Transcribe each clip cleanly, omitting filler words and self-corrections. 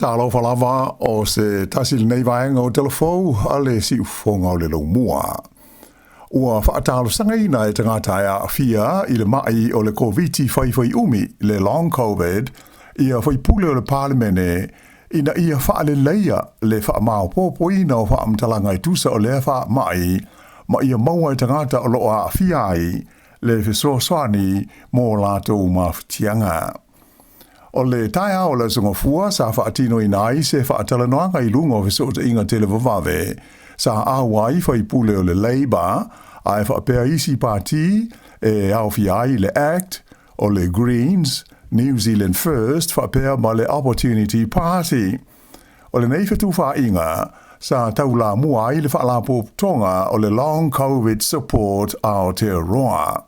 Talofa lava o se tasi lenei vaega o Tala Fou a le Siufofoga o le Laumua. Ua faatalosagaina e tagata e aafia i le mai o le Koviti faifaiumi, le Long Covid, ia faipule o le Palemene ina ia faaleleia le faamaopoopoina o faamatalaga e tusa o lea faamai ma ia maua e tagata o loo aafia ai le fesoasoani mo latou mafatiaga. O le taeao o le Aso Gafua sa faatinoina ai se faatalanoaga i luga o fesootaiga televavave sa auai faipule o le Labour ae faapea isi pati e aofia ai le ACT, o le Greens, New Zealand First faapea ma le Opportunity Party. O lenei fetufaaiga sa taulamua ai le faalapotopotoga o le Long Covid Support Aotearoa.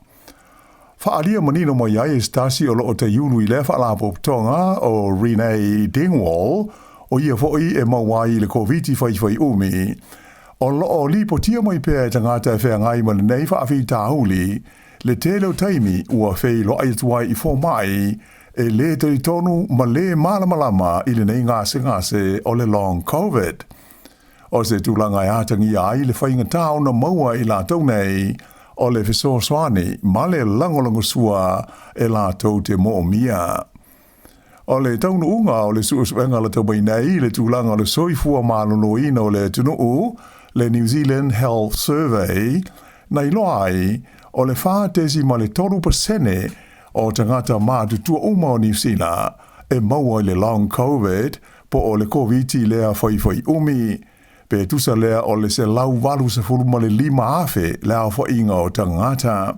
Faaalia manino mai ai e se tasi o loo taiulu i lea faalapotopotoga o Renee Dingwall, o ia foi e maua ai i le Koviti faifaiumi, o loo lipotia mai pea e tagata e feagai ma lenei faafitauli le tele o taimi ua feiloai atu ai i fomai e lē talitonu ma lē malamalama i lenei gasegase o le Long Covid. O se tulaga e atagia ai le faigata ona maua i latou nei o le fesoasoani ma le lagolagosua e latou te moomia. O le taunuuga o le suesuega lata mai nei i le tulaga o le soifua maloloina o le atunuu, le New Zealand Health Survey, na iloa ai o le 4.3% o tagata matutua uma o Niu Sila e maua i le Long Covid po o le Koviti lea faifaiumi, pe tusa lea o le 185,000 le aofaiga o tagata.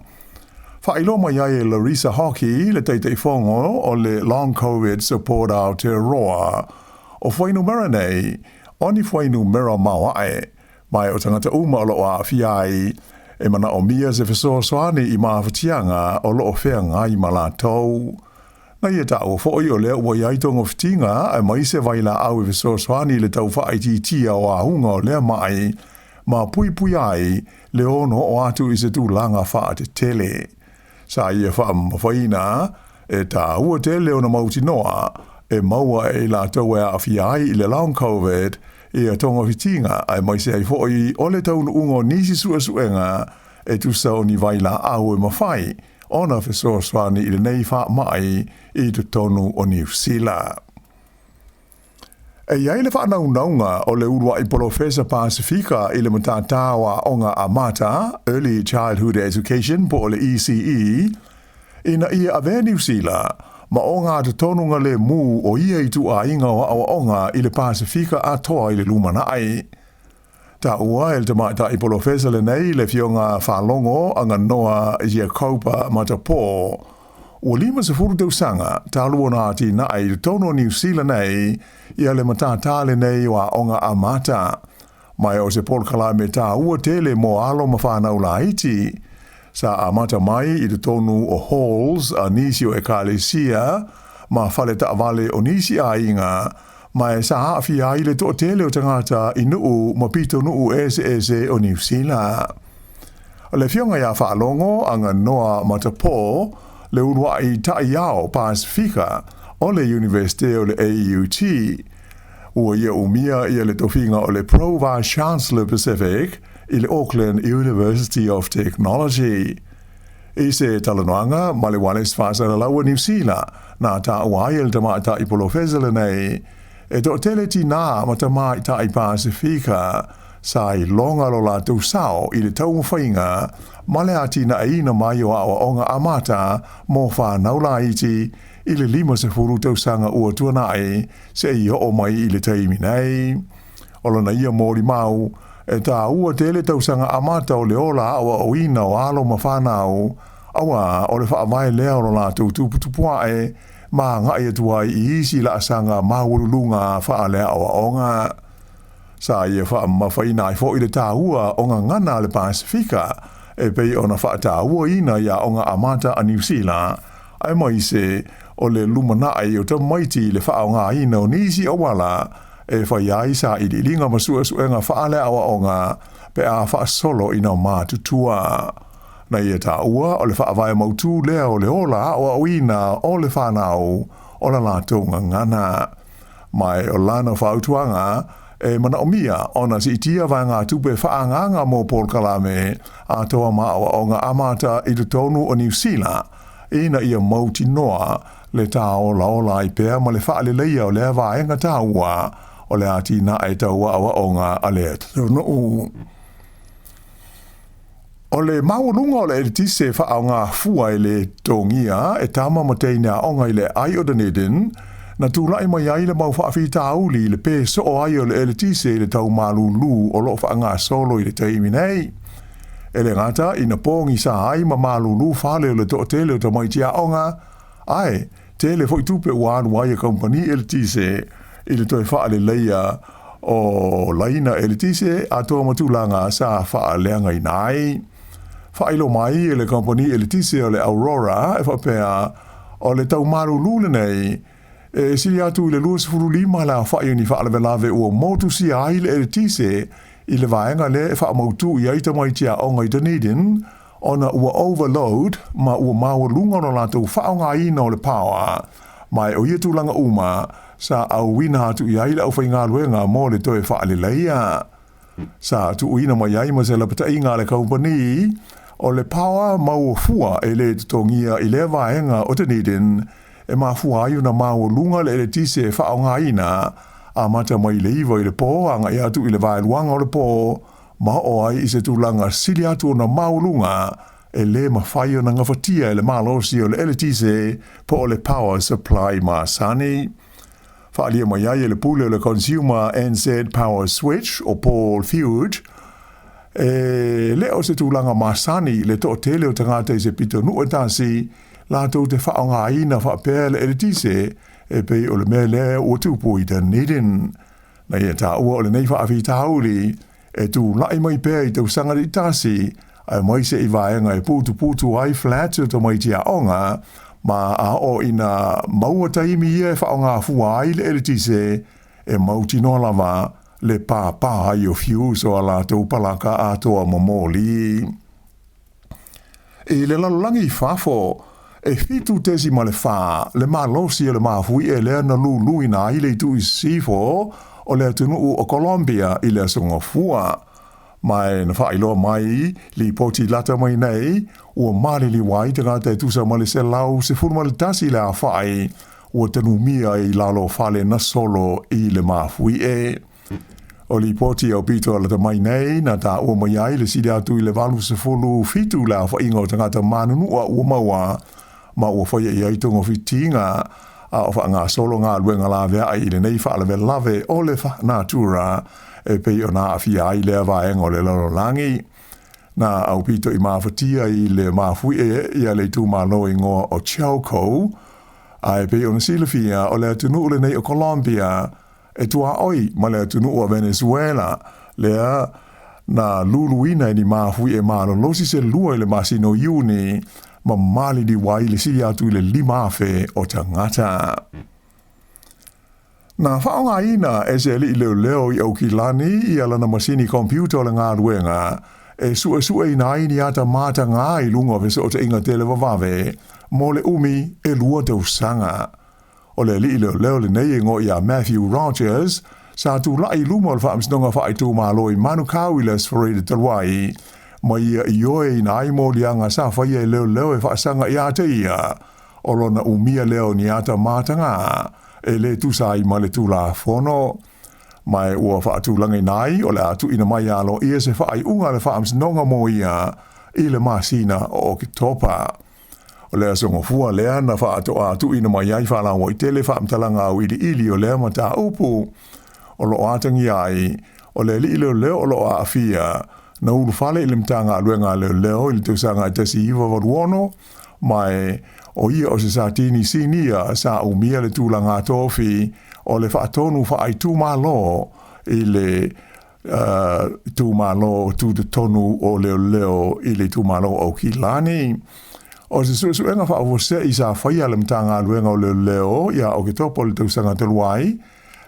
Faailoa mai ai e Larissa Hockey, le Taitaifono o le Long Covid Support Aotearoa, o fuainumera nei, o ni fuainumera maoae, ma o tagata uma o loo aafia ai e manaomia se fesoasoani i mafatiaga o loo feagai ma latou. Na ia taua foi o lea ua iai togafitiga aemaise vailaau e fesoasoani i le tau faaitiitia o auga o lea mai ma puipui ai le ono oo atu i se tulaga faatetele. Sa ia faamamafaina e taua tele ona mautinoa e maua e i latou e aafia ai i le Long Covid ia togafitiga aemaise ai foi o le taunuuga o nisi suesuega e tusa o ni vailaau e mafai ona fesoasoani i lenei faamai i totonu o Niu Sila. E i ai le faanaunauga o le uluai polofesa Pasifika i le matata o aoga amata, Early Childhood Education po o le ECE, ina ia avea Niu Sila ma ogatotonuga lemu o ia ituaiga o aoaoga i le Pasifika atoa i le lumanai. Taua e le tamaitai polofesa lenei le Afioga Faalogo Aganoa Iakoba Matapo, ua 50 tausaga talu ona atinae i totonu o Niu Sila nei ia le matata lenei o aoga amata, ma o se polokalame taua tele mo alo ma fanau laiti. Sa amata mai i totonu o halls a nisi o ekalesia ma fale taavale o nisi aiga, ma e sa aafia ai le toatele o tagata i nuu ma pitonuu eseese o Niu Sila. O le Afioga ia Faalogo Aganoa Matapo, le uluai taiao Pasifika o le Iunivesite o le AUT, ua ia umia ia le tofiga o le Pro Vice Chancellor Pacific i le Auckland University of Technology. I se talanoaga ma le ualesi faasalalau a Niu Sila, na taua ai e le tamaitai polofesa lenei, e toatele tinā ma tamaitai Pasifika sa iloga lo latou sao i le taumafaiga ma le atinaeina mai o aoaoga amata mo fanau laiti i le 50 tausaga ua tuanai seia oo mai i le taimi nei. O lana ia molimau, e taua tele tausaga amata o le ola aoaoina o alo ma fanau, auā o le faavae lea o lo latou tuputupuae ma agai atu ai i isi laasaga maualuluga faaleaoaoga. Sa ia faamamafaina ai foi le taua o gagana a le Pasifika e pei ona faatauaina i aoga amata a Niu Sila, aemaise o le lumanai o tamaiti i le faaaogaina o nisi auala e fai ai sailiiliga ma suesuega faaleaoaoga pe a faasolo ina matutua. Na ia taua o le faavae mautu lea o le ola aoaoina o le fanau o la latou gagana. Ma o lana fautuaga e manaomia ona siitia vaegatupe faaagaaga mo polokalame atoa ma aoaoga amata i totonu o Niu Sila ina ia mautinoa le tāolaola ai pea ma le faaleleia o lea vaega taua o le atinae tau aoaoga a le atunuu. O le maualuga o le eletise faaaoga fua e lē totogia e tama ma teine aoga i le aai o Dunedin, na tulai mai ai le mau faafitauli i le pē soo ai o le eletise i le tau malūlū o lo o faagasolo i le taimi nei. E le gata ina pogisa ai ma malūlū fale o le toatele o tamaiti aoga, ae tele foi tupe ua alu ai a kamupani eletise i le toe faaleleia o laina eletise atoa ma tulaga sa faaleagaina ai. Faailoa mai e le kamupani eletise o le Aurora e faapea, o le tau malūlū lenei e sili atu i le 25 le aofai o ni faalavelave ua motusia ai le eletise i le vaega lea e faamautū i ai tamaiti aoga i Dunedin ona ua overload ma ua maualuga lo latou faaaogaina o le power, ma e o ia tulaga uma sa auina atu i ai le aufaigaluega mo le toe faaleleia. Sa tuuina mai ai ma se lapataiga a le kamupani o le power maua fua e lē totogia i lea vaega o Dunedin e mafua ai ona maualuga le eletise e faaaogaina amata mai le 9 i le pō agai atu i le vaeluaga o le pō ma oo ai i se tulaga sili atu ona maualuga e lē mafai ona gafatia e le malosi o le eletise po o le power supply masani. Faaalia mai ai e le pule o le Consumer NZ Power Switch o Paul Fuge, e le o se tulaga masani le toatele o tagata i se pitonuu e tasi latou te faaaogaina faapea le eletise e pei o le mea lea ua tupu i Dunedin. Na ia taua o lenei faafitauli e tulai mai pea i tausaga taitasi aemaise i vaega e putuputu ai flats o tamaiti aoga, ma a oo ina maua taimi ia e faaaoga fua ai le eletise e mautinoa lava le pāpā ai o fuse o a latou palaka atoa ma moli. I le lalolagi i fafo, e 7.4 le malosi o le mafuie lea na luluina ai le itu i sisifo o le atunuu o Colombia i le Aso Gafua. Ma e na faailoa mai lipoti lata mai nei, ua maliliu ai tagata e tusa ma le 111 le aofai ua tanumia i lalo o fale na solo i le mafuie. O lipoti aupito lata mai nei na taua mai ai le sili atu i le 87 le aofaiga o tagata manunua ua maua ma ua faia i ai togafitiga a o faagasolo galuega laveai i lenei faalavelave o le natura e pei ona aafia ai lea vaega o le lalolagi. Na aupito i mafatia i le mafuie ia le itumalo igoa o Chocó, ae pei ona silafia o le atunuu lenei o Colombia e tuaoi ma le atunuu o Venezuela lea na luluina e ni mafuie malolosi se lua i le masina o Iuni ma maliliu ai le sili atu i le 5,000 o tagata. Na faaaogaina e se alii leoleo i Aukilani ia lana masini computer o le galuega e suesueina ai ni ata matagā i luga o fesootaiga televavave mo le umi e 2 tausaga. O le alii leoleo lenei e igoa ia Matthew Rogers sa tulai i luma o le faamasinoga faaitumalo i Manukau i le Aso Faraile talu ai, ma ia ioeina ai moliaga sa faia e leoleo e faasaga ia te ia o lona umia lea o ni ata matagā e lē tusa ai ma le Tulafono. Ma e ua faatulagaina ai o le a tuuina mai aloaia se faaiuga a le faamasinoga mo ia i le masina o Oketopa. O le Aso Gafua lea na faatoa tuuina mai ai faalauaitele faamatalaga auiliili o lea mataupu o lo o atagia ai o le alii leoleo o lo o aafia na ulufale i le Matagaluega a Leoleo i le tausaga e 1986, ma e o ia o se satini sinia sa umia le tulaga tofi o le faatonu faaitumalo i le itumalo tutotonu o leoleo i le itumalo o Aukilani. O se suesuega faafuasei sa faia e le Matagaluega o Leoleo ia Oketopa o le tausaga talu ai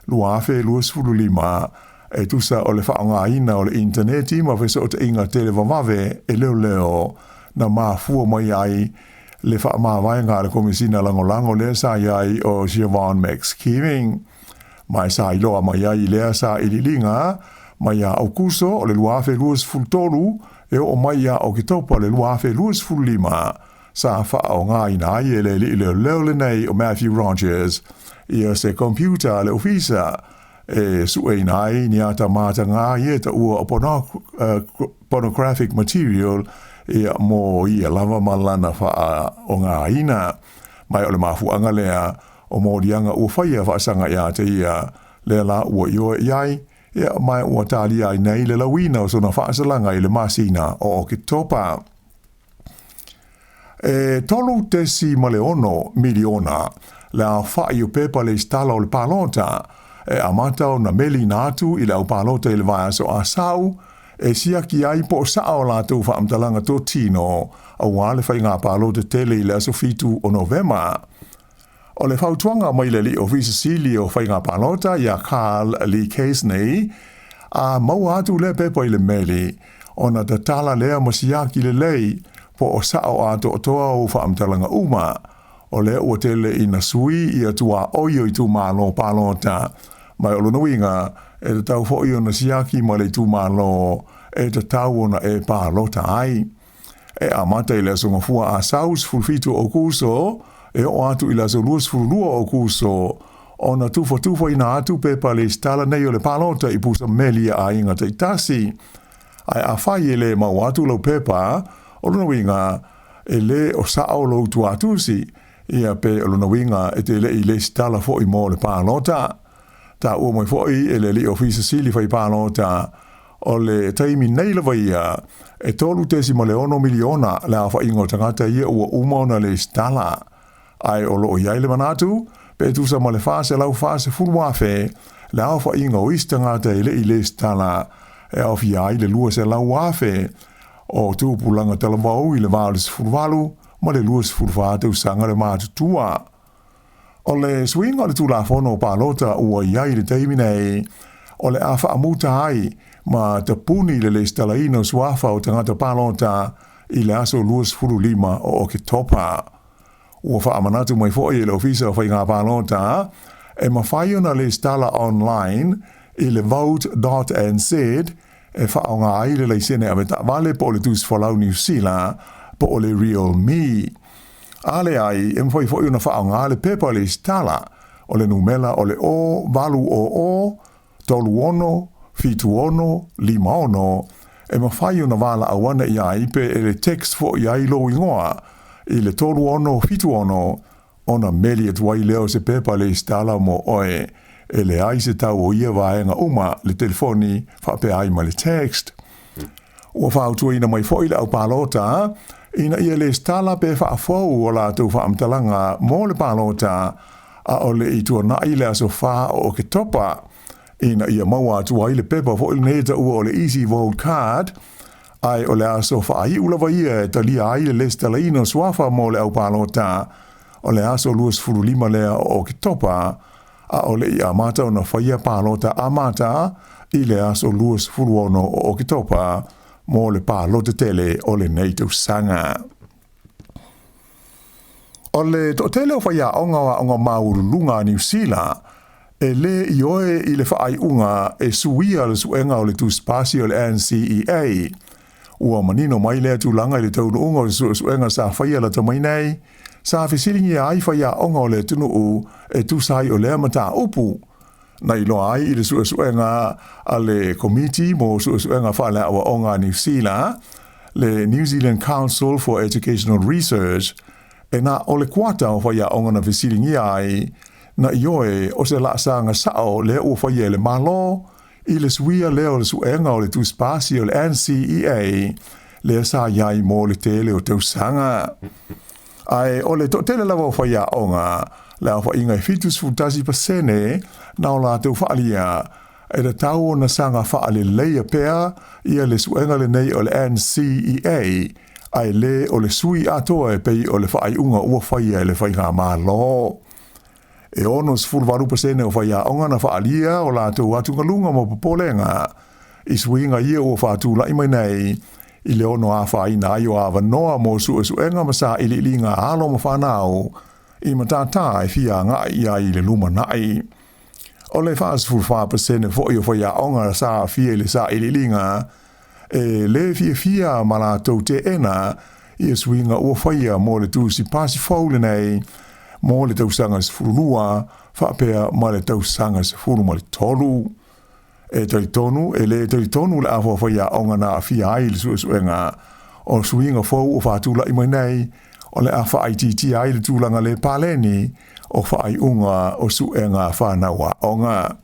2025 e tusa o le faaaogaina o le initaneti ma fesootaiga televavave e leoleo na mafua mai ai le faamavaega a le Komesina Lagolago lea sa i ai o Siobhan McSkimming. Ma e sa iloa mai ai i lea sailiiliga mai ia Aukuso o le 2023 e oo mai ia Oketopa o le 2025, sa faaaogaina ai e le alii leoleo lenei o Matthew Rogers ia se computer a le ofisa e sueina ai ni ata mataga ia e taua o pornographic material ia mo ia lava ma lana faaaogaina. Ma o le mafuaaga lea o moliaga ua faia faasaga ia te ia, lea la ua ioe i ai, ia ma ua talia ai nei le lauina o sona faasalaga i le masina o Oketopa. E 3.6 miliona le aofai o pepa lesitala o le palota e amata ona meliina atu i le aupalota i le vaiaso Asau e siaki ai po o sao a latou faamatalaga totino aua le faiga palota tele i le aso 7 o Novema. O le fautuaga mai le alii Ofisa Sili o Faiga Palota ia Carl Lee Casney, a maua atu lea pepa i le meli, ona tatala lea ma siaki lelei po o sao atoatoa ou faamatalaga uma. O lea ua tele ina sui ia tuaoi o itumalo palota, ma o lona uiga e tatau foi ona siaki ma le itumalo e tatau ona e palota ai. E amata i le aso Gafua Asau 17 o Aukuso e oo atu i le aso 22 o Aukuso ona tufatufaina atu pepa lesitala nei o le palota i pusa meli a aiga taitasi. Ae afai e le maua atu lau pepa, o lona uiga e le o sao lou tuatusi, ia pe o lona uiga e te le i lesitala foi mo le palota. Taua mai foi e le alii Ofisa Sili fai palota, o le taimi nei lava ia, e 3.6 miliona le aofaiga o tagata ia ua uma ona lesitala. Ae o lo o i ai le manatu, pe tusa ma le 440,000 le aofaiga o isi tagata e le i lesitala, e aofia ai le 200,000 o tupulaga talavou i le va o le 18 ma le 24 tausaga le matutua. O le suiga o le Tulafono o Palota ua i ai i le taimi nei, o le a faamuta ai ma tapuni le lesitalaina o suafa o tagata palota i le aso 25 o Oketopa. Ua faamanatu mai foi e le Ofisa o Faiga Palota, e mafai ona lesitala online i le vote.nz e faaaoga ai le laisene avetaavale po o le tusi folau Niu Sila po o le RealMe. A leai, e mafai foi ona faaaoga le pepa lesitala, o le numela o le 0 8 0 0 36 76 56, e mafai ona valaau ane i ai pe e text foi ai lou igoa i le 3676 ona meli atu ai lea o se pepa lesitala mo oe. E leai se tau o ia vaega uma, le telefoni faapea ai ma le text. Ua fautuaina mai foi le aupalota ina ia lesitala pe faafou o latou faamatalaga mo le palota a o le i tuanai le aso 4 o Oketopa, ina ia maua atu ai le pepa foi lenei e taua o le Easy Vote Card, ae o le aso faaiu lava ia e talia ai le lesitalaina o suafa mo le aupalota o le aso 25 lea o Oketopa, a o le i amata ona faia palota amata i le aso 26 o Oketopa mo le palota tele o lenei tausaga. O le toatele o faiaoga o aoga maualuluga a Niu Sila e lē ioe i le faaiuga e suia le suega o le tusipasi o le NCEA. Ua manino mai lea tulaga i le taunuuga o le suesuega sa faia lata mai nei, sa fesiligia ai faiaoga o le atunuu e tusa ai o lea mataupu. Na iloa ai i le suesuega a le Komiti mo Suesuega Faaleaoaoga a Niu Sila, le New Zealand Council for Educational Research, e na o le kuata o faiaoga na fesiligia ai, na ioe o se laasaga sao lea ua faia e le Malo i le suia lea o le suega o le tusipasi o le NCEA lea sa i ai mo le tele o tausaga. Ae o le toatele lava o faiaoga, le aofaiga e 71% na o latou faaalia, e tatau ona saga faaleleia pea ia le suega lenei o le NCEA, ae lē o le sui atoa e pei o le faaiuga ua faia e le Faigamalo. E 68% o faiaoga na faaalia o latou atugaluga ma popolega i suiga ia ua faatulai mai nei i le ono afaina ai o avanoa mo suesuega ma sailiiliga a alo ma fanau i matatā e fia agai i ai i le lumanai. O le 44% foi o faiaoga sa aafia i le sailiiliga e le fiafia ma latou teena ia suiga ua faia mo le tusi pasi fou lenei mo le tausaga 12 faapea ma le tausaga 13. E talitonu, e le talitonu le afa o faiaoga na aafia ai i le suesuega o suiga fou ua faatulai mai nei, o le a faaitiitia ai le tulaga le paleni o faaiuga o suega a fanau aoga.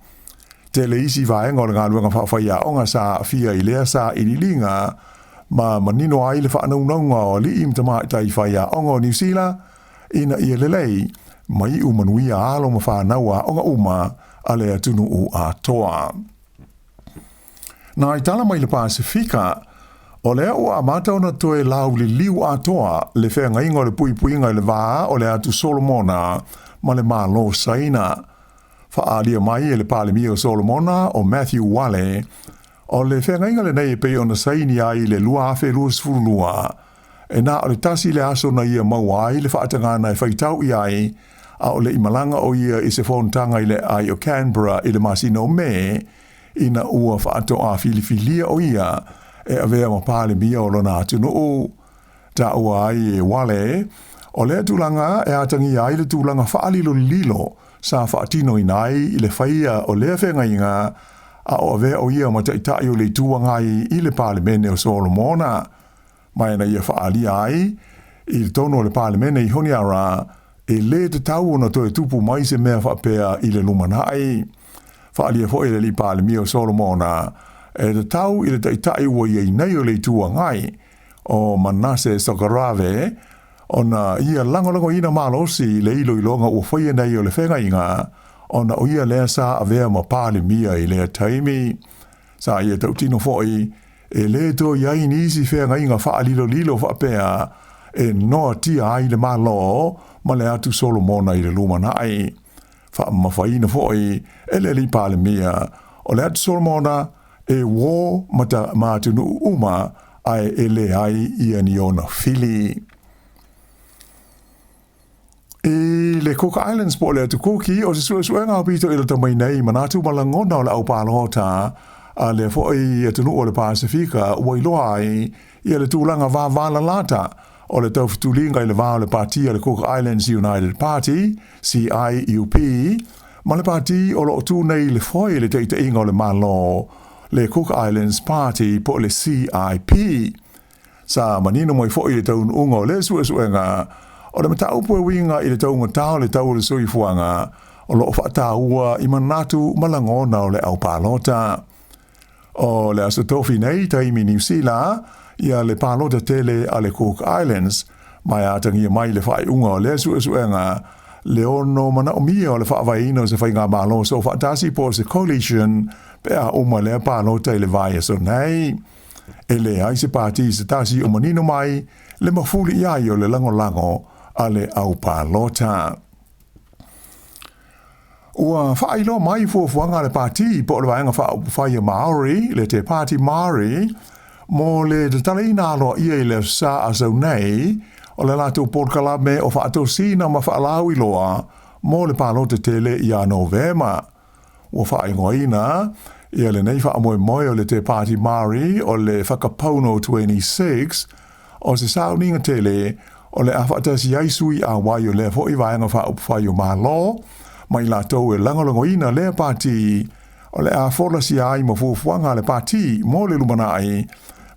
Tele isi vaega o le galuega faafaiaoga sa aafia i lea sailiiliga ma manino ai le faanaunauga o alii ma tamaitai faiaoga o Niu Sila ina ia lelei ma iu manuia alo ma fanau aoga uma a le atunuu atoa. Nai tala mai le Pasefika, o lea ua amata ona toe lauliliu atoa le feagaiga o le puipuiga i le va o le Atu Solomona ma le Malo Saina. Faaalia mai e le Palemia o Solomona o Matthew Wale, o le feagaiga lenei e pei ona saini ai i le 2022, e na o le tasi le aso na ia maua ai le faatagana e faitau i ai, a o le i malaga o ia i se fonotaga i le aai o Canberra i le masina o Me, ina ua faatoa filifilia o ia e avea ma Palemia o lona atunuu. Taua ai e Wale, o lea tulaga e atagia ai le tulaga faalilolilo sa faatinoina ai i le faia o lea feagaiga a o avea o ia ma Taitai o le Itu Agai i le Palemene o Solomona. Ma ina ia faaalia ai i totonu o le Palemene i Honiara, e lē tatau ona toe tupu mai se mea faapea i le lumanai. Faaalia foi e le Alii Palemia o Solomona, e tatau i le Taitai ua i ai nei o le Itu Agai, o Manase Sogarave, ona ia lagolagoina malosi le iloiloga ua faia nei o le feagaiga, ona o ia lea sa avea ma Palemia i lea taimi. Sa ia tautino foi, e lē toe i ai nisi feagaiga faalilolilo faapea e noatia ai le Malo ma le Atu Solomona i le lumanai. Faamamafaina foi e le Alii Palemia o le Atu Solomona e uō ma ta ma atunuu uma ae e leai ia ni ona fili. I le Cook Islands po o le Atu Kuki, o se suesuega aupito i lata mai nei manatu ma lagona o le au palota a lea foi atunuu o le Pasefika ua iloa ai ia le tulaga vavalalata o le taufetuliga i le va o le pati a le Cook Islands United Party, CIUP, ma le pati o lo o tu nei i le foe i le taitaiga o le Malo, le Cook Islands Party po o le CIP. Sa manino mai foi le taunuuga o lea suesuega, o le mataupu e uiga i le taugata o le tau o le soifuaga o lo o faataua i manatu ma lagona o le au palota. O le Aso Tofi nei, taimi Niu Sila, ia le palota tele a le Cook Islands, ma e atagia mai le faaiuga o lea suesuega le ono manaomia o le faavaeina o se faigamalo soofaatasi po o se coalition pe a uma lea palota i le vaiaso nei. E leai se pati se tasi o manino mai le mafuli i ai o le lagolago a le au palota. Ua faailoa mai fuafuaga a le pati po o le Vaega Faaupufai a Māori, le Te Pāti Māori, mo le tatalaina aloaia i le Aso Sa a sau nei o le latou polokalame o faatosina ma faalauiloa mo le palota tele ia Novema. Ua faaigoaina ia lenei faamoemoe o le Te Pāti Māori o le Whakapauno 26 o se sauniga tele o le a faatasi ai sui auai o lea foi Vaega Faaupufai o Malo ma i latou e lagolagoina lea pati o le a folasia ai ma fuafuaga a le pati mo le lumanai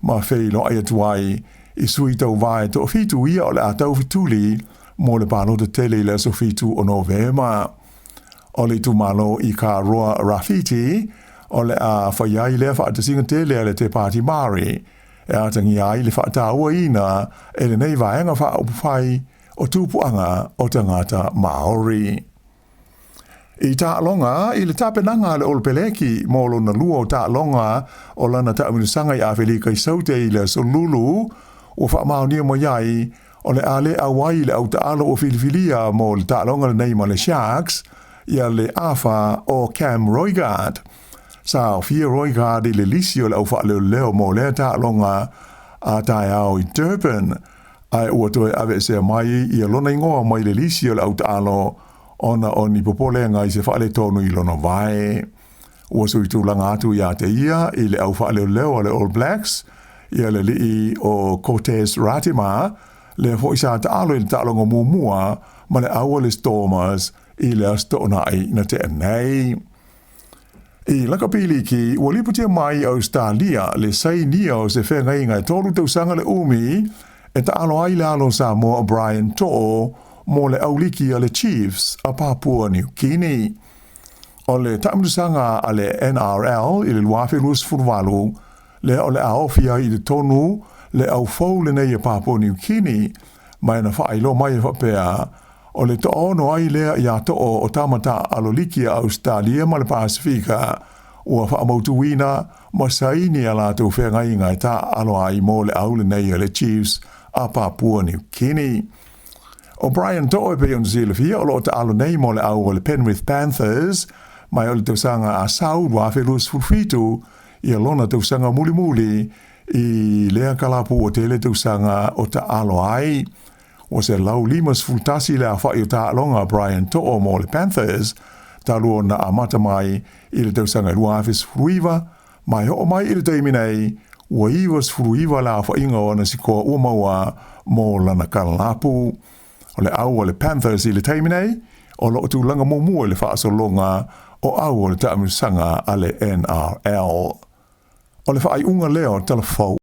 ma feiloai atu ai i sui tauva e toafitu ia o le a taufetuli mo le palota tele i le aso 7 o Novema. O le itumalo i Ka Roa Rawhiti o le a fai ai lea faatasiga tele a le Te Pāti Māori e atagia ai le faatauaina e lenei vaega faaupufai o tupuaga o tagata Māori. I taaloga i le tapenaga a le Olopeleki mo lona lua o taaloga o lana taamilosaga i Afelika i Saute i le Aso Lulu, ua faamaonia mai ai o le a le auai i le au taalo ua filifilia mo le taaloga lenei ma le Sharks ia le afa o Cam Roigard. Sa aofia Roigard i le lisi o le au faaleoleo mo lea taaloga a taeao i Durban, ae ua toe aveesea mai ia lona igoa mai le lisi o le au taalo ona o ni popolega i se faaletonu i lona vae. Ua suitulaga atu ia te ia i le au faaleoleo a le All Blacks, ia le alii o Cortez Ratima, lea foi sa taalo i le taaloga muamua ma le au a le Stormers i le Aso Toonai na tea nei. I lakapi liki, ua lipotia mai i Ausetalia le sainia o se feagaiga e 3 tausaga le umi e taalo ai le alo o Samoa o Brian To'o mo le au liki a le Chiefs a Papua New Guinea. O le taamilosaga a le NRL i le 2028, lea o le a ofi ai i totonu le au fou lenei a Papua New Guinea, ma e na faailoa mai e faapea, o le toaono ai lea ia To'o o tama taaalo liki a Ausetalia ma le Pasefika ua faamautuina ma saini a latou feagaiga e taaalo ai mo le au lenei a le Chiefs a Papua New Guinea. O Brian To'o e pei ona silafia o lo o taalo nei mo le au o le Penrith Panthers mai o le tausaga a sau 2027 ia lona tausaga mulimuli i lea kalapu ua tele tausaga o taalo ai. Ua 151 le aofai o taaloga a Brian To'o mo le Panthers talu ona amata mai i le tausaga 2019, ma e oo mai i le taimi nei, ua 99 le aofaiga o ana sikoa ua maua mo lana kalapu. O le au a le Panthers i le taimi nei, o lo o tulaga muamua i le faasologa o au o le taamilosaga a le NRL. O le faaiuga lea o le Tala Fou.